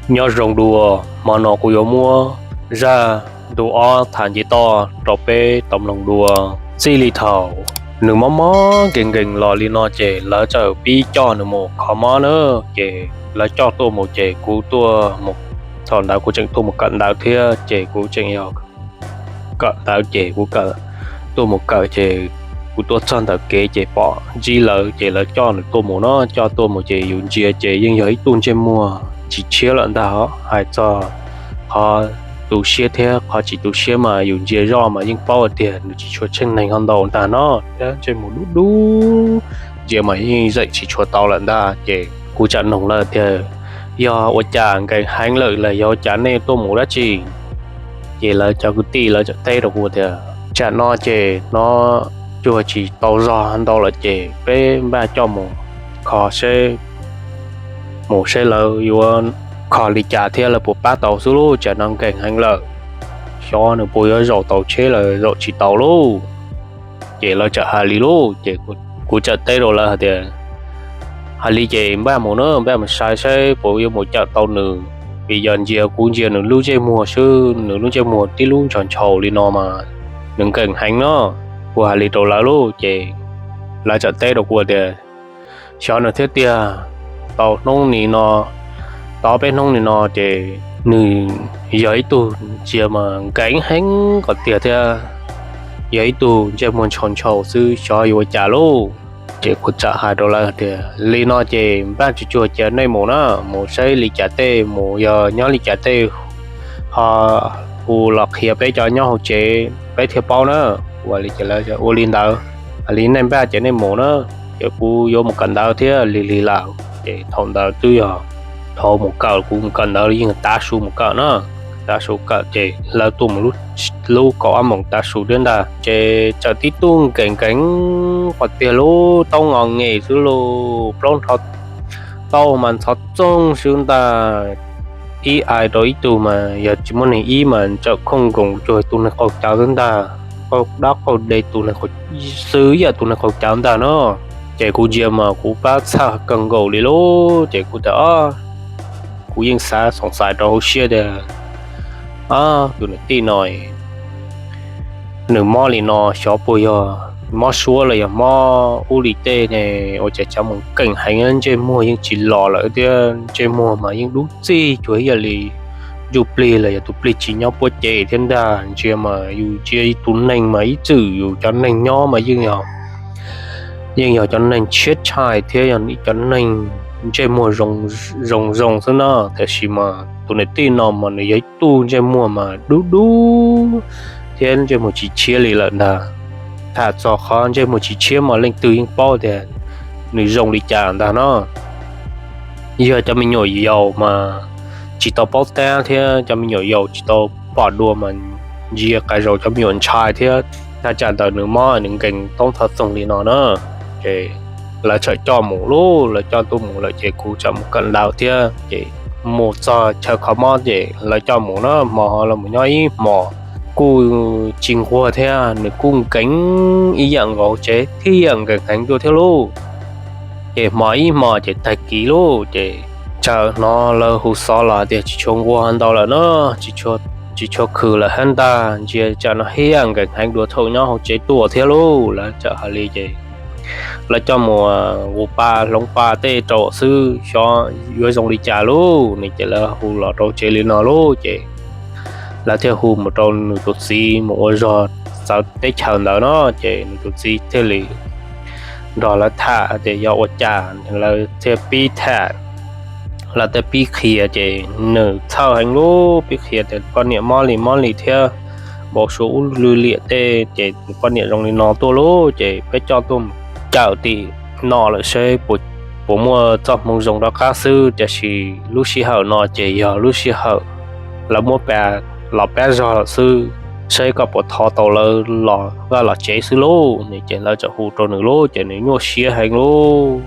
Nyob zoo dua, hmo no kuv yuav muab zaj ntu ob tham nce toj rau peb tau mloog dua. Txij li thaum nws mob mob nkees nkees los li no ces lawv txawm pib coj nws mus kho mob na, ces lawv coj tuaj mus ces kuv tuaj mus, thaum ntawd kuv tseem tuaj mus kawm ntawv thiab ces kuv tseem yog kawm ntawv ces kuv kawm, tuaj mus kawm ces kuv tuaj txog ntawm kev ces pom ntsib lawv ces lawv coj nws tuaj mus no, coj tuaj mus ces yus ntsia ces yeej yog ib tug ntsej muag tsis tshiab lawm ntag. Hais txog qhov tu siab thiab qhov tsis tu siab mas yus ntsia zoj mas yeej paub tias nws tsis tshua tsheej neeg ho ntau ntag no, thiab ntsej muag dub dub, ntsia mas yeej zeem tsis tshua tau lawm ntag. Ces kuv txawm nug lawv tias, yog ua cas nkees heev lawm los yog ua cas nej tuaj mus dab tsi? Ces lawv cov kwv tij lawv txawm teb rau kuv tias, tsam no ces no cuag tsis tau zog ntau lawm ces peb npaj coj mus kho seb, mus seb lawv yuav kho li cas thiab lawv puas pab tau xwb lauj, tsam no nkees heev lawm, xyov nws puas yuav zaum tau tsheb los zaum tsis tau lauj. Ces lawv txawm hais li lauj, ces kuv txawm teb rau lawv hais tias, hais li ces npaj mus na, npaj mus saib saib puas yuav mus cawm tau nws, vim yog ntsia kuv ntsia nws lub ntsej muag xwb, nws lub ntsej muag tib lub ntshaus ntshaus li no mas nws nkees heev no. Kuv hais li rau lawv lauj, ces lawv txawm teb rau kuv tias, xyov nws thiab tiag, tau hnub nim no, tau peb hnub nim no ces nws yog ib tug ntsia mas nkees heev kom tiag thiab, yog ib tug ntsej muag ntshaus ntshaus xwb, xyov yuav ua cas lauj. Ces kuv txawm hais rau lawv tias, li no ces npaj tsuag tsuag cia nej mus na, mus saib li cas tej, mus yog nyob li cas tej ho hu los qhia peb cov nyob hauv tsev peb thiaj paub na. Ua li ces lawv ua li ntawd, hais li nej npaj ces nej mus na, ces kuv yuav mus kawm ntawv thiab lig lig lawm. Ces thaum ntawd twb yog thaum mus kawm, kuv mus kawm ntawv yeej tav su mus kawm na, tav su kawm ces lawv tuaj mus lub kaum ob moos tav su thiab ntag, ces txawm tib tug nkees nkees qhov tiag lub taub ngos nges xwb lauj, plaub nrho tauj mas ntxhov txoog xwb ntag. Ib ai rau ib tug mas yog tsis muaj neeg ib mas txawm khooj nkoos cuag tus neeg qaug cawv xwb ntag, qaug dab qaug de tus neeg qaug, xwb yam tus neeg qaug cawv ntag no. Ces kuv ntsia mas kuv pab txhawj kawg nkaus li lauj, ces kuv tias, kuv yeej xav xoom xaiv rau hauv siab tias, tus niam tij no nws mob li no xyov puas yog mob suab los yog mob ub li tej ne, ua cas cov mus nkees heev, ntsej muag yeej tsis los lawm thiab ntsej muag mas yeej dub txig cuag ib yam li ntsuj plig los yog tus plig tsis nyob puab cev thiab ntag. Ntsia mas yus ntsia tus neeg mas ib txwm yus cov neeg nyob mas yeej yog, yeej yog cov neeg tshiab tshais thiab yog cov neeg ntsej muag zoo zoo xwb no, tiam sis mas tus niam tij no mas nws yog ib tug ntsej muag mas dub dub thiab ntsej muag tsis tshiab li lawm ntag. Tham txog qhov ntsej muag tsis tshiab mas leej twg yeej paub tias nws zoo li cas ntag no. Yog cov me nyuam yaus mas tsis tau paub tab thiab cov me nyuam yaus tsis tau pom dua mas ntsia qas zaus cov me nyuam ntshai thiab. Thaj tsam ntawd nws mob nws nkees toob thov txoog li no na, ces lawv txawm coj mus lauj, lawv coj tuaj mus lawm ces kuv txawm mus kawm ntawv thiab ces mus txog chaw kho mob ces lawv coj mus na, hmo lawv mus nyob ib hmos kuj tsis nquag thiab, nws kuj nkees ib yam nkaus tsev thiab nkees heev dua thiab lauj. Ces hmo ib hmos ces tag kis lauj ces txawm hnov lawv hu xov los tias tsis tshua nquag ntau lawm no, tsis tshua khwm lawm hab ntag, ntsia tsam no thiab nkees heev dua thaum nyob hauv tsev tuaj thiab lauj. Lawv txawm hais li ces lawv coj mus ua pa hloov pa tej rau xwb, xyov yuav zoo li cas lauj. Nws ces lawv hu los rau tsev li no lauj ces lawv thiaj hu mus rau nws tus txiv mus ua zog txawv teb chaws ntawd no, ces nws tus txiv thiaj li nrog lawv tham tias yog ua cas, lawv thiaj pib tham, lawv thiaj pib qhia ces nws txhawj heev lauj, pib qhia tias poj niam mob li mob li thiab npau suav ub lwj liam tej ces poj niam zoo li no tuaj lauj, ces peb coj tuaj cawm tim no lawm seb puas muaj txoj hmoo zoo rov qab xwb, tiam sis lub sij hawm no ces yog lub sij hawm lawv muab pa los pab zog lawm xwb, seb koj puas thov tau lawv los vaj los tsev xwb lauj. Nws ces lawv txawm hu rau nws lauj ces nws nyuaj siab heev lauj,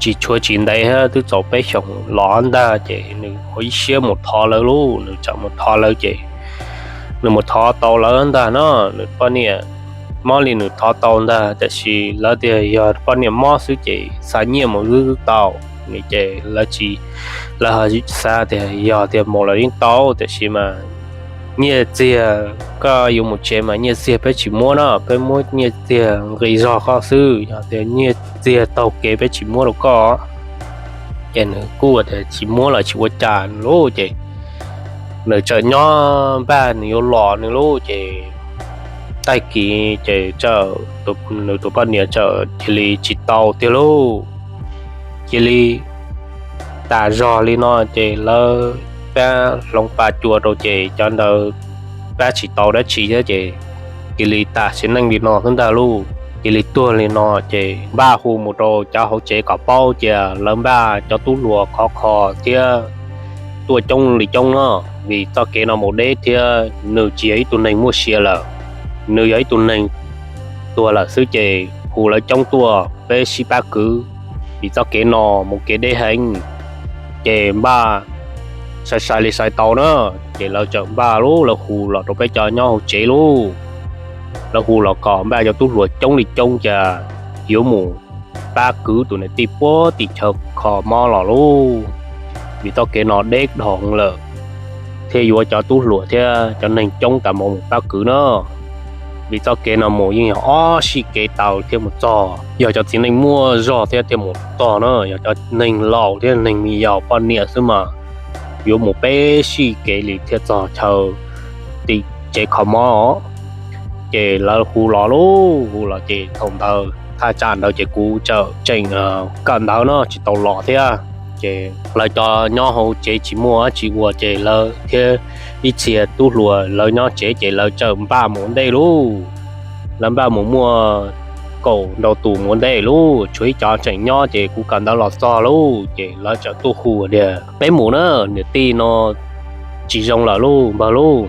tsis tshuav tsis ntev twb txaus peb xyoos los ntag ces nws ua ib siab mus thov lawv lauj. Nws txawm mus thov lawv ces nws mus thov tau lawv ntag no, nws poj niam mob li nws thov tau ntag, tiam sis lawv tias yog poj niam mob xwb ces xa nyiaj mus wb tau. Ces lawv tsis, lawv ho xav tias yog tias mus los yeej tau, tiam sis mas nyiaj txiag koj yuav mus tsev mas nyiaj txiag peb tsis muab no, peb muab nyiaj txiag nqi zog koj xwb, yog tias nyiaj txiag taug kev peb tsis muab rau koj. Ces nws kuj tias tsis muab los tsis ua cas lauj, ces nws txawm nyob npaj nws yuav los nws lauj, ces tag kis ces nws tus poj niam txawm cia li tsis tau tiag lauj. Cia li tas zog li no ces lawv pab hloov pa cua rau ces cov ntawd pab tsis tau dab tsi thiab ces cia li tas sim neej li no xwb ntag lauj. Cia li tuag li no ces npaj hu mus rau cov hauv tsev kom paub cia lawv npaj cov tub hluas khov kho thiab tuaj coob li coob no, vim txoj kev no mus deb thiab nws tsis yog ib tug neeg muaj sia lawm, nws yog ib tug neeg tuag lawm xwb ces hu lawv coob tuaj peb sib pab kwv, vim txoj kev no mus kev deb heev. Ces npaj sai sai li sai tau na, ces lawv txawm npaj lauj, lawv hu los rau peb cov nyob hauv tsev lauj, lawv hu los kom npaj cov tub hluas coob li coob cia yuav mus pab kwv tus niam tij puag tim chaw kho mob los lauj, vim txoj kev no deb dhau lawm, thiaj yuav cov tub hluas thiab cov neeg coob tas mus mus pab kwv na. Vim txoj kev no mus yeej yog ob sij kev tau thiaj mus txog, yog cov txiv neej muaj zog thiab thiaj mus txog na, yog cov neeg laus thiab neeg me yaus poj niam xwb mas yuav mus peb sij kev li thiaj txog chaw tim tsev kho mob. Ces lawv hu los lauj, hu los ces thaum ntawd thaj tsam ntawd ces kuv tseem kawm ntawv no tsis tau los thiab. Ces lawv cov nyob hauv tsev tsis muaj dab tsi ua ces lawv thiab ib txhia tub hluas lawv nyob tsev ces lawv txawm npaj mus ua ntej lauj. Lawv npaj mus muaj kaum ntau tus mus ua ntej lauj, tshuav ib cov tseem nyob ces kuv kawm ntawv los txog lauj ces lawv txawm tuaj hu tias peb mus na, niam tij no tsis zoo lawm lauj npawg lauj,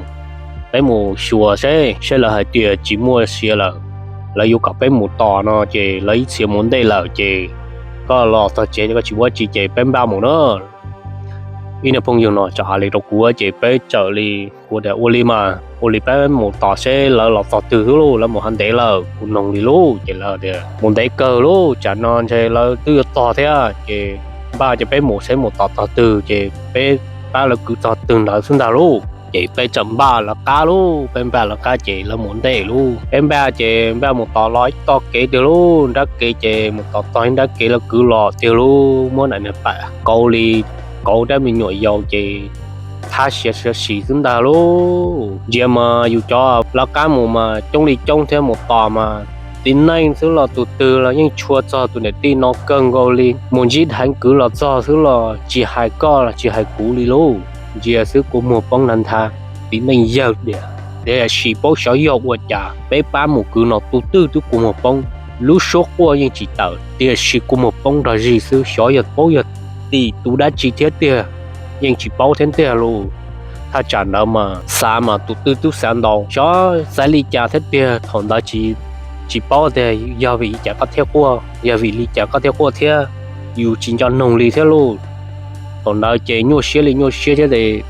peb mus xyuas seb, seb lawv hais tias tsis muaj sia lawm, lawv yuav kom peb mus tos no ces lawv ib txhia mus ua ntej lawm ces koj los txog tsev koj tsis ua tsi ces peb npaj mus na. Ib niag phooj ywg no txawm hais li rau kuv ces peb txawm li, kuv tias ua li mas ua li peb mus tos seb lawv los txog twg xwb lauj, lawv mus hav ntev lawm kuv noog li lauj ces lawv tias mus ntev kawg lauj, tsam no ntshe lawv twb yuav txog thiab ces npaj ces peb mus seb mus tos txog twg ces peb pab lawv kwv txog twg ntawd xwb ntag lauj. Ces peb txawm npaj lawv qab lauj, peb npaj lawv qab ces lawv mus ua ntej lauj, peb npaj ces npaj mus tos los ib tog kev tiag lauj, nrab kev ces mus tos txog ib nrab kev lawv kwv los tiag lauj, muab niag pam kauv li, kauv rab me nyuam yaus ces thab siav siav si xwb ntag lauj. Ntsia mas yus cov lawv qab mus mas coob li coob thiab mus tos mas txiv neej xwb los tus twg los yeej tshua txog tus niam tij no kawg nkaus li, mus ntsib dheev kwv los txog xwb los tsis hais koj los tsis hais kuv li lauj. Ntsia xwb kua muag poob nrag ntha, txiv neej yawg diam. Tiam sis paub xyov yog ua cas peb pab mus kwv no tus twg twb kua muag poob, lub suab quaj yeej tsis tawm tiam sis kua muag poob nrog zig xwb, xyov yog paub yog tim tus dab tsi thiab tiag, yeej tsis paub thiab tiag lauj. Thaj tsam ntawd mas xav mas tus twg twb xav ntau, xyov xav li cas thiab tiag, thaum ntawd tsis paub tias yog vim li cas koj thiaj quaj, yog vim li cas koj thiaj quaj thiab, yus tsis nco noog li thiab lauj. Thaum ntawd ces nyuaj siab li nyuaj siab thiab ces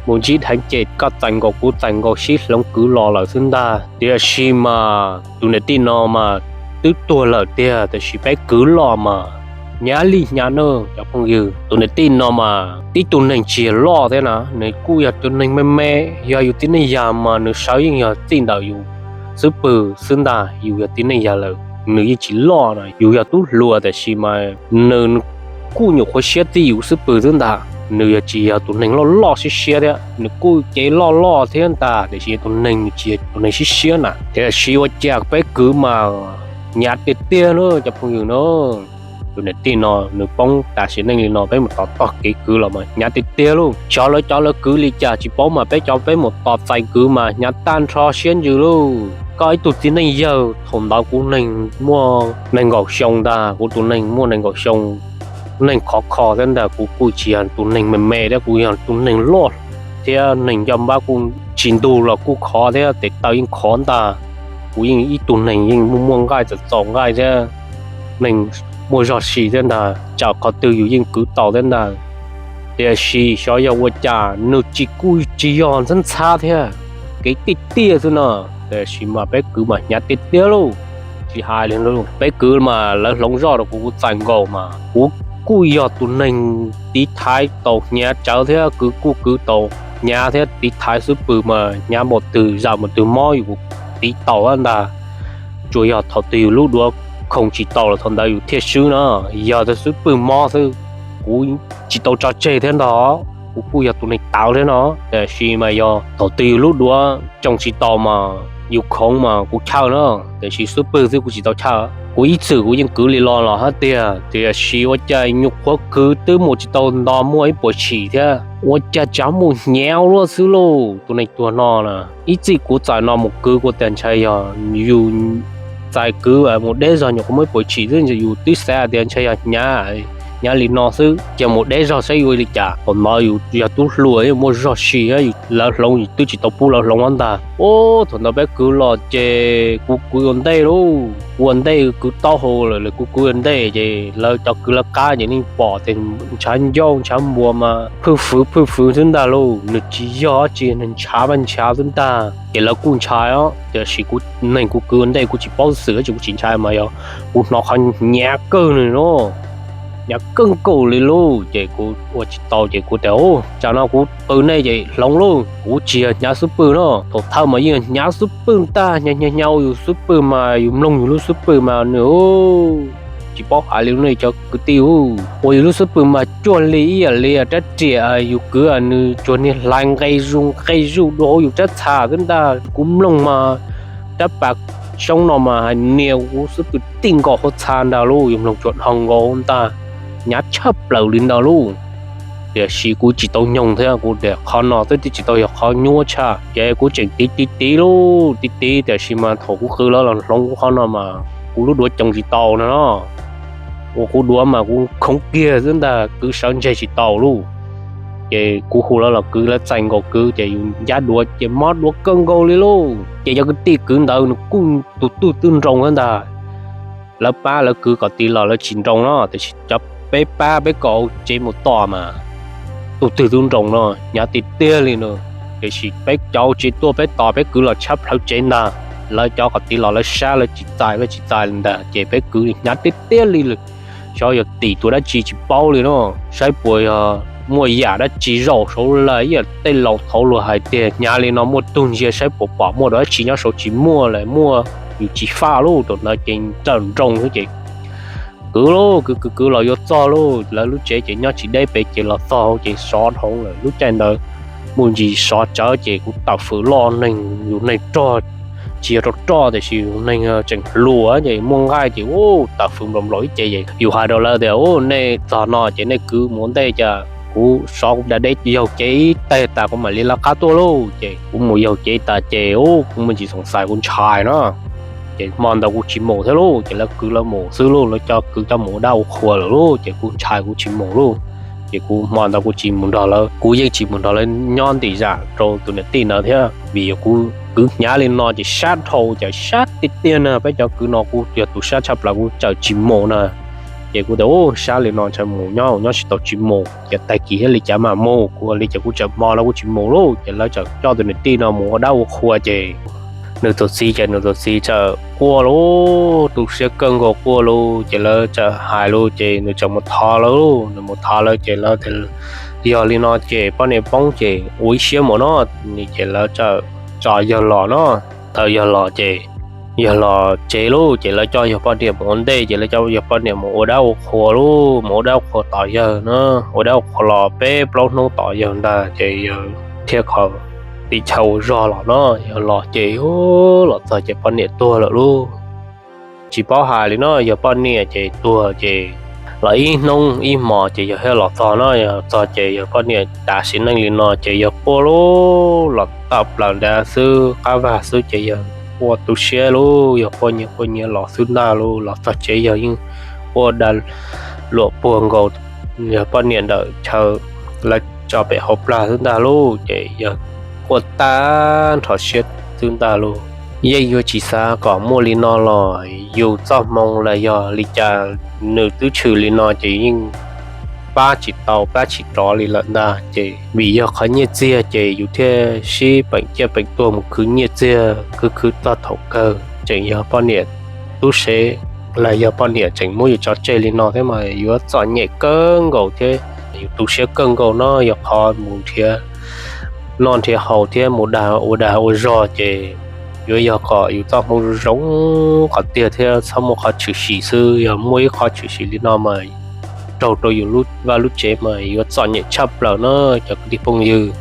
mus ntsib dheev ces koj txais nkaus kuv txais nkaus sib hloov kwv los lawm xwb ntag. Tiam sis mas tus niam tij no mas twb tuag lawm tiag tiam sis peb kwv los mas hnyav li hnyav na cov phooj ywg. Tus niam tij no mas tib tug neeg tsis yog loj thiab na, nws kuj yog tus neeg me me, yog yus txiv neej yag mas nws sawv yeej yog txij ntawm yus xub pwg xwb ntag, yus yog txiv neej yag lawm nws yeej tsis loj na, yus yog tub hluas tiam sis mas nws kuj nyuam qhuav siab txij yus xub pwg xwb ntag. Nws yog tsis yog tus neeg loj loj siab siab thiab, nws kuj cev loj loj thiab ntag tiam sis tus neeg nws tsis yog tus neeg siab siab na. Tiam sis ua cas peb kwv mas hnyav tiag tiag na cov phooj ywg na. Tus niam tij no nws poob tas sim neej li no peb mus tos txog kev kwv los mas hnyav tiag tiag lauj. Xyov lawv cov lawv kwv li cas tsis paub mas peb cov peb mus tos txais kwv mas hnyav tag nrho siab ntsws lauj. Koj ib tug txiv neej yawg, thaum ntawd kuv neeg muaj nees nkaum xyoo ntag, kuv tus neeg muaj nees nkaum xyoo, neeg khov kho thiab ntag, kuv kuj tsis yog tus neeg me me thiab, kuv yog tus neeg loj thiab neeg nco npab kuj tsis ntug los kuj khov thiab, tes taw yeej khov ntag. Kuv yeej ib tug neeg yeej muaj muaj nqaij txaus txaus nqaij thiab, neeg muaj zog si thiab ntag, tsam qhov twg yus yeej kwv tau thiab ntag. Tiam sis xyov yog ua cas nws tsis kuj tsis yog ntxhab ntxhab thiab, kev tiaj tiaj xwb no. Tiam sis mas peb kwv mas hnyav tiag tiag lauj. Tsis hais li peb kwv mas lawv hloov zoj rau kuv, kuv txais nkaus mas kuv kuj yog tus neeg tiv thaiv tau hnyav tsawv thiab, kuv kuj kwv tau hnyav thiab, tiv thaiv xub pwg mas hnyav npaum twg zam npaum twg mob yus kuj tiv tau ntag. Tsuas yog thaum twg yus lub duav khoom tsis tau los thaum ntawd yus thiaj swb no. Yog tias xub pwg mob xwb, kuv tsis tau tso tseg thiab ntag. Kuv kuj yog tus neeg tawv thiab no, tiam sis mas yog thaum twg yus lub duav tsoo tsis tau mas yus khoov mas kuv chawj no, tiam sis xub pwg xwb kuv tsis tau chawj. Kuv ib txwm kuv yeej kwv li los los hab tiag, tiam sis ua cas nyuam qhuav kwv twb mus tsis tau nto muaj ib puas tshim thiab, ua cas tsav mus hnyav luaj xwb lauj. Tus neeg tuag no na, ib txij kuv txawm no mus kwv kuv tias ntshai yog yus txais kwv mus deb zog nyuam qhuav muaj ib puas tshim xwb, yus twb xav tias ntshai yog hnyav, hnyav li no xwb, cia mus deb zog saib yuav li cas. Thaum ntawd yus yog tub hluas muaj zog si, lawv hloov yus twb tsis tau pub lawv hloov ntag. Ub, thaum ntawd peb kwv los ces kuv kwv ua ntej lauj, ua ntej kwv taub hau lawm, kuv kwv ua ntej ces lawv cov kwv lawv qab ces yeej pom tias ntshav ncauj ntshav npua mas phwj fwv phwj fwv xwb ntag lauj. Nws tsis yog dab tsi, nws ntshav mas ntshav xwb ntag. Ces lawv kuj ntshai os, tiam sis kuv neeg kuv kwv ua ntej kuv tsis paub xwm ces kuv tsis ntshai mas yog kuv hnov qhov hnyav kawg nws no, hnyav kawg nkaus li lauj. Ces kuv ua tsis tau ces kuv tias, Ub, tsam no kuv qw nej ces hloov lauj, kuv tsis yog hnyav xub pwg no. Thaum thawj mas yeej hnyav xub pwg ntag, hnyav hnyav hnyav ua yus xub pwg mas yus mloog yus lub xub pwg mas nws tsis paub hais li lauj nej cov kwv tij. Ua yus lub xub pwg mas cuag li ib yam li rab riam yus kwv nws tsuas niag hlais nqe zuj nqe zuj dua hauv yus rab txha xwb ntag. Kuv mloog mas rab pas soob no mas hais nias kuv xub pwg tij nkaus hauv txha ntag lauj, yus mloog tsuas dhau nkaus ntag, hnyav tshaj plaws li ntag lauj. Tiam sis kuv tsis tau nyoog thiab, kuv tias qhov no twb tsis tau yog qhov nyuaj tshaj, ces kuv tseem tiv tiv tiv lauj, tiv tiv, tiam sis mas thaum kuv qw lawv los hloov kuv qhov no mas kuv lub duav coo tsis tau no. Ua kuv duav mas kuv khoov kiag xwb ntag, kwv sawv ntseg tsis tau lauj. Ces kuv hu lawv los kwv, lawv txais nkaus kwv ces yus ncab duav ces mob duav kawg nkaus li lauj. Ces cov kwv tij kwv ntawd nws kuj tus twg twb nroo xwb ntag. Lawv pab lawv kwv kom tiv los lawv tsis nroo no, tiam sis cov peb pab peb kom tsev mus tom mas tus twg twb nroo no, hnyav tiag tiag li no. Tiam sis peb cov tsev tuaj peb tos peb kwv los tshab plhawv tsev ntag, lawv cov kom tiv los lawv sab lawv tsis txais, lawv tsis txais li ntag, ces peb kwv hnyav tiag tiag li lawm. Xyov yog tim tus dab tsi tsis paub li no, saib puas yog muaj yam dab tsi zaum saud lawm, ib yam tej laus thaud luag hais tias hnyav li no muaj tug ntsia saib puas pom muaj dab tsi nyob saud, tsis muaj lawm muaj yus tsis faj lauj. Thaum ntawd ces nrawm nroo xwb ces kwv lauj, kwv kwv kwv los yuav txog lauj, lawv lub tsev ces nyob tsis deb pem ces los txog ces sov dhau lawm. Lub caij ntawd mus ntsis sov tsawv ces kuv tawm fwm loj, neeg yus neeg rog, tsis yog rog rog tiam sis yus neeg tseem hluas ces muaj nqaij ces ua tawm fwm nplaum nplaum ib ce es yus hais rau lawv tias, Ub, nej txog no ces nej kwv mus ua ntej cas kuv sov kuv da deb yaug cev ib teg tas kuv mam li lawv qab tuaj lauj. Ces kuv mus yaug cev tas ces ub, kuv me ntsis xoom xais kuv ntshai no. Ces hmo ntawd kuv tsis mus thiab lauj, ces lawv kwv lawv mus xwb lauj, lawv coj kwv coj mus ua dab ua qhua lawm lauj, ces kuv ntshai kuv tsis mus lauj. Ces kuv hmo ntawd kuv tsis mus nrog lawv, kuv yeej tsis mus nrog lawv nyob ntim zam rau tus niam tij ntawd thiab, vim yog kuv kwv hnyav li no ces sab dhau, ces sab tiag tiag na, peb cov kwv no kuv yog tus sab tshaj plaws kuv txawm tsis mus na. Ces kuv tias, Ub, sab li no ntshai mus nyob nyob tsis tau tsis mus, ces tag kis thiaj li cas mam mus. Kuv ua li ces kuv txawm hmo no kuv tsis mus lauj, ces lawv txawm coj tus niam tij no mus ua dab ua qhua ces nws tus txiv, ces nws tus txiv txawm quaj lauj, tu siab kawg nkaus quaj lauj, ces lawv txawm hais lauj, ces nws txawm mus thov lawv, nws mus thov lawv ces lawv tias, Yog li no ces poj niam poob ces ua ib siab mus no. Ces lawv txawm tso yawg los no, thaum yawg los ces yawg los tsev lauj, ces lawv coj yawg poj niam mus ua ntej, ces lawv coj yawg poj niam mus ua dab ua qhua lauj, mus ua dab ua qhua tos yawg na, ua dab ua qhua los peb plaub hnub tos yawg ntag, ces yawg thiaj kho tim chaw ua zog los no. Yawg los ces, los txog ces poj niam tuag lawm lauj. Tsis paub hais li no, yawg poj niam ces tuag ces los ib hnub ib hmos ces yawg thiaj los txog no, yawg txog ces yawg poj niam tas sim neej li no ces yawg quaj lauj, los tawm plaws nrad xwb qab vag xwb ces yawg quaj tu siab lauj, yawg quaj nyias quaj nyias los xwb ntag lauj. Los txog tsev yawg yeej quaj da luam puag nkaus yawg poj niam ntawm chaw lawv tso pem hauv plag xwb ntag lauj, ces yawg quaj tag nrho siab xwb ntag lauj. Yeej yuav tsis xav kom muaj li no los yus txoj hmoo los yog li cas nws twb tshwm li no ces yeej pab tsis tau pab tsis rov li lawm ntag. Ces vim yog qhov nyiaj txiag ces yus thiaj sib peem ciaj peem tuag mus khwv nyiaj txiag, khwv khwv txog thaum kawg tseem yog poj niam tub se los yog poj niam tseem muab yus tso tseg li no thiab mas yuav txom nyem kawg nkaus thiab yus tu siab kawg nkaus no. Yog qhov mus nrhiav noj nrhiav haus thiab mus dag ua dag ua zog ces yuav yog kom yus txoj hmoo zoo qhov tiag thiab txhob muaj qhov tshwm sim xwb. Yog muaj ib qhov tshwm sim li no mas raug rau yus lub vaj lub tsev mas yuav txom nyem tshaj plaws na cov kwv tij phooj ywg.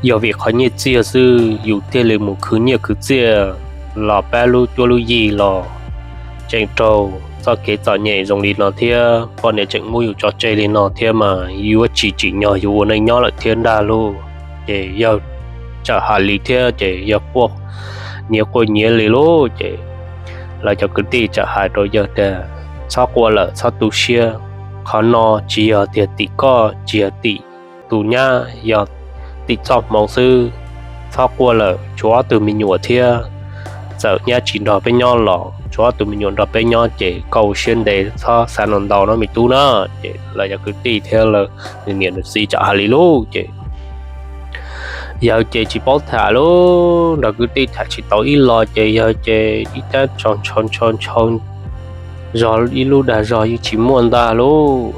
Yog vim qhov nyiaj txiag xwb yus thiaj li mus khwv nyiaj khwv txiaj los pab lub cuab lub yig los tseem raug txoj kev txom nyem zoo li no thiab poj niam tseem muab yus tso tseg li no thiab mas yuav tsis tsim nyog yus ua neej nyob lawm thiab ntag lauj. Ces yawg txawm hais li thiab ces yawg quaj nyiav quaj nyiav li lauj. Ces lawv cov kwv tij txawm hais rau yawg tias, txhob quaj lawm, txhob tu siab, qhov no tsis yog tiag tim koj, tsis yog tim tus nyab, yog tim txoj hmoov xwb. Txhob quaj lawm, tshuav ob tug me nyuam thiab, txawm nyab tsis nrog peb nyob los tshuav ob tug me nyuam nrog peb nyob ces koj ua siab ntev, txhob xav ntau ntau no me tub na. Ces lawv cov kwv tij thiab lawv nws niam nws txiv txawm hais li lauj. Ces yawg ces tsis paub tham lauj, nrog kwv tij tham tsis tau ib los ces yawg ces ib cab tso ntsho ntsho ntsho zog ib lub dag zog yeej tsis muaj ntag lauj.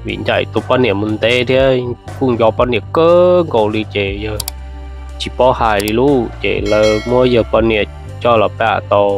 Vim ncaim tus poj niam mus ntev thiab kuj nco poj niam kawg nkaus li ces yawg tsis paub hais li lauj. Ces lawv muab yawg poj niam coj los pam tau